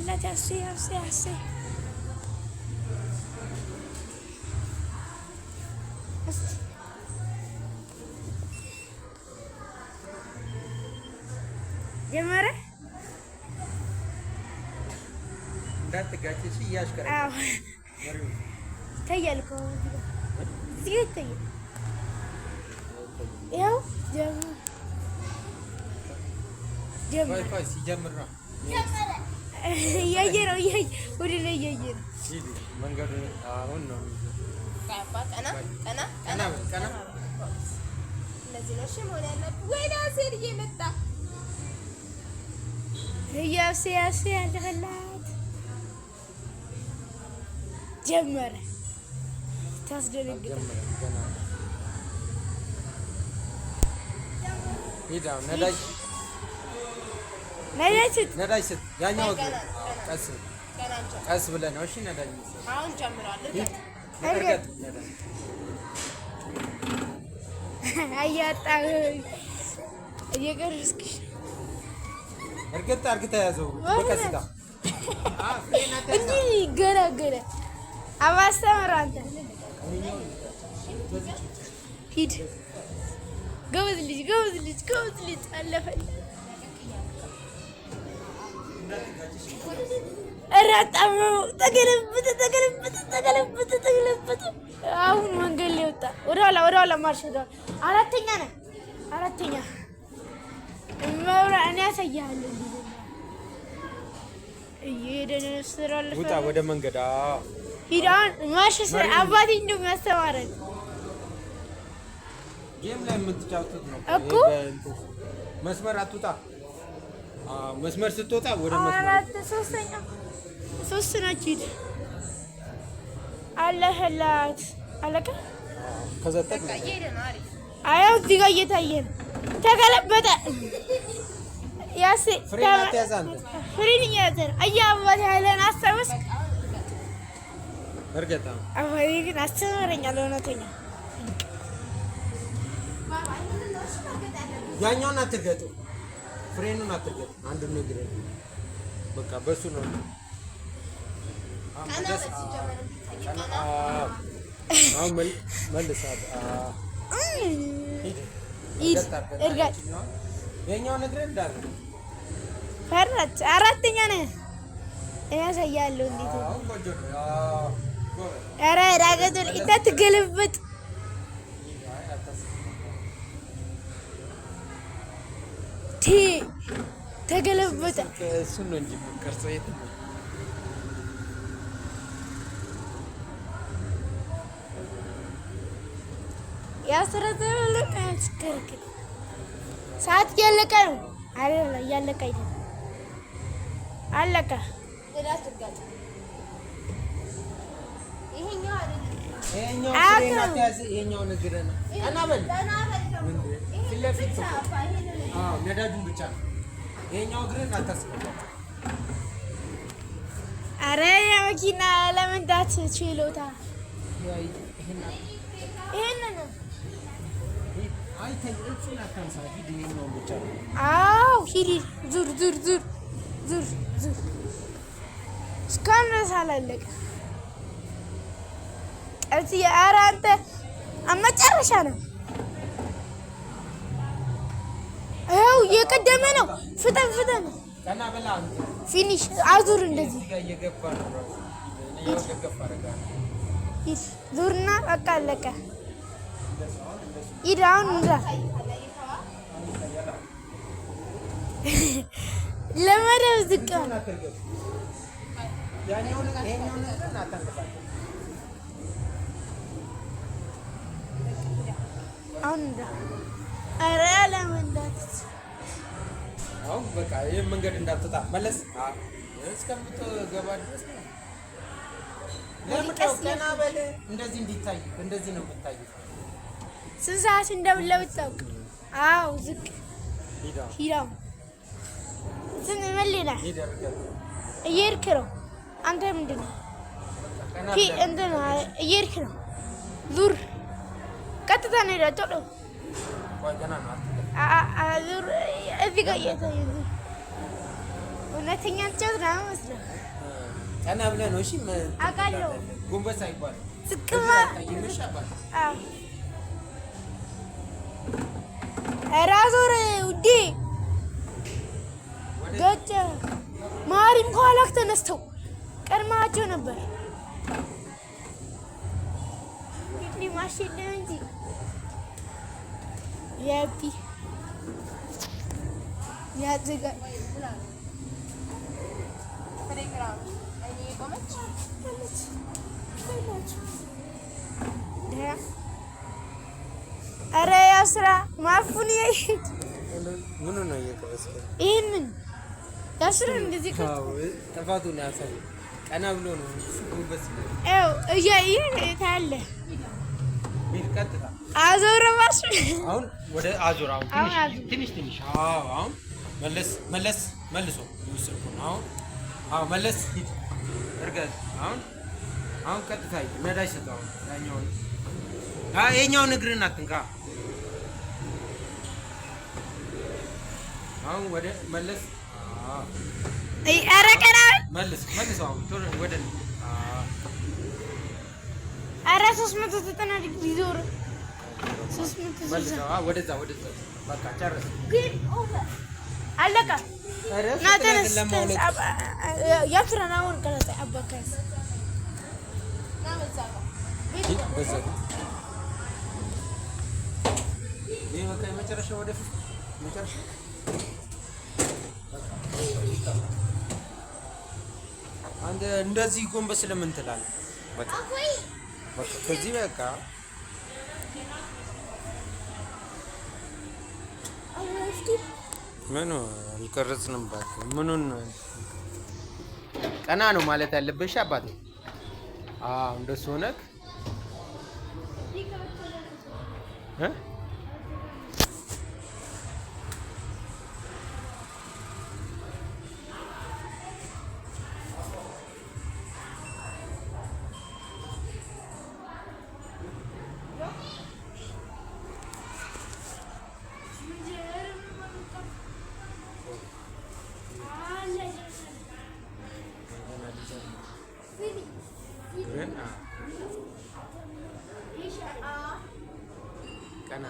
አለፈላት። ያሴ ያሴ ያሴ ጀመረ። እንዳትጋጭ እሺ። እያሽከረከረ ይታያል እኮ እዚህ ጋር ይታያል። ይኸው ጀመረ። ሲጀምር ነው እያየ ነው እያየ ወደ ላይ እያየ ነው። መንገዱ አሁን ነው። ቀና ቀና ቀና እንደዚህ ነው። እሺ መሆን ያለብህ። ወይኔ አሴር እየመጣ ያሴ ያሴ ያለፈላት ጀመረ። ታስደነግጣል። ነዳጅ ነዳጅ ስጥ። ያኛው ቀስ ቀስ ብለህ ነው። እሺ ነዳጅ አሁን ጀምሯል። አያጣህ እየቀረስክሽ እርግጥ አድርገህ ያዘው በቀስታ እንዲህ ገላገለ። አባስተምር አንተ ሂድ። ጎበዝ ልጅ፣ ጎበዝ ልጅ፣ ጎበዝ ልጅ አለፈለት። ኧረ አጣምረው። ተገለበጠ፣ ተገለበጠ፣ ተገለበጠ፣ ተገለበጠ። አሁን መንገድ ላይ ወጣ። ወደኋላ፣ ወደኋላ ማርሽ፣ ወደኋላ። አራተኛ ነህ፣ አራተኛ መብራ እኔ ያሳያለሁ። እየሄደ ነው። ስራ አለፈ። ውጣ ወደ መንገድ። ሂድ አሁን ማርሽ። አባቴ እንደውም ያስተማረን game ላይ የምትጫወቱት ነው እኮ። መስመር አትውጣ። መስመር ስትወጣ ወደ መስመር አራት ሶስተኛ ሶስት ናችሁ። ሂድ አለህላት አለቀ። አያው እዚህ ጋር እየታየ ነው። ተገለበጠ። ያሴ ፍሬን እየያዘ ነው። አየህ አባቴ ኃይለን አስታወስክ? አባቴ ግን አስተምረኛል። እውነተኛ ያኛውን አትርገጡ፣ ፍሬኑን አትርገጡ። አንዱ እግር በቃ በሱ ነው። አሁን መልሳት። እርገጥ። የኛውን እግር እንዳለ ፈራች። አራተኛ ነህ። እኔ አሳያለሁ እንዴት ነው። ኧረ ዳገቱን እንዳትገለበጥ። ተገለበጠ። እሱን ነው እንጂ የምትቀርጸው የት ነው? ሰዓት እያለቀ ነው። አይደለም እያለቀ አይደለም፣ አለቀ። ነዳጁን ብቻ ነው። ይሄኛው እግርህን አታስገባም። ኧረ የመኪና ለመንዳት ችሎታ ይሄንን አዎ፣ ሂድ ዙር ዙር ዙር ዙር ዙር እስካሁን ድረስ አላለቀ። ቀስ ኧረ አንተ መጨረሻ ነው። ይኸው እየቀደመ ነው። ፍጠን ፍጠን። finish አዙር እንደዚህ ሂድ ዙርና በቃ አለቀ። ሂድ አሁን እንዛ ለመደብ ዝቅ አሁን እንዛ ኧረ ለመንዳት አሁን በቃ ይህ መንገድ እንዳትወጣ መለስ እስከምትገባ ድረስ ነው። ለምንድነው ቀና በል። እንደዚህ እንዲታይ እንደዚህ ነው የምታየው። ስንት ሰዓት እንደምለውጥ አዎ ዝቅ ሂድ። ዝም መሌና እየሄድክ ነው አንተ። ምንድን ነው እንትን እየሄድክ ነው። ዙር፣ ቀጥታ ነው ሄዳ ቶሎ ዙር። እዚህ ጋር እየታየ ዙር። እውነተኛ ጨዋታ ነው መስለው። ቀና ብለህ ነው። እሺ አውቃለሁ። ጎንበስ አይባልም። ዝቅማ አይታይም። እሺ አባቴ። አዎ። ኧረ አዞር ውዴ። ገጨ። ማሪም ከኋላክ ተነስተው ቀድማቸው ነበር። እንዲህ ማሽን እንጂ ያቢ ያዘጋ አይኔ ቆመች። ኧረ ያው ስራ ማፉን ምኑ ነው እየቀረጽከው? ይህንን ያው ስራ እንደዚህ አዎ፣ ጥፋቱን ያሳይ። ቀና ብሎ ነው እሱ ጎንበስ ብሎ። ይኸው እያየህ ታያለህ። ሂድ ቀጥታ። አዞረ ማሽን። አሁን ወደ አዙር። አሁን አሁን ትንሽ አዙር። ትንሽ ትንሽ። አዎ፣ አሁን መለስ መለስ መልሶ ይወሰድኩ ነው። አሁን አዎ መለስ ሂድ እርገጥ። አሁን አሁን ቀጥታ ሂድ። ነዳጅ ስጠው። አሁን ያኛውን ይኸኛውን እግርህን አትንካ። አሁን ወደ መለስ። አዎ ኧረ ቀና በል። መልስ መልስ። አሁን ቶሎ ወደ አዎ ኧረ 390 ዲግሪ ዞር። 360። መልስ። አዎ ወደዛ ወደዛ። በቃ ጨርስ። ግን over አለቀ። ኧረ ና ተነስ ፍጥነትን ተነስ። ለማውለቅ ያፍራን አሁን ቀረጸ አባካስ ና በዛ ጋር። ሂድ በዛ ጋር። ይሄ በቃ የመጨረሻ ወደፊት መጨረሻ። አንተ እንደዚህ ጎንበስ ለምን ትላለህ? በቃ በቃ ከዚህ በቃ ምኑ አልቀረጽንም። እባክህ ምኑን ቀና ነው ማለት ያለብህ። እሺ አባቴ። አዎ እንደሱ ሆነህ እ ግን ቀና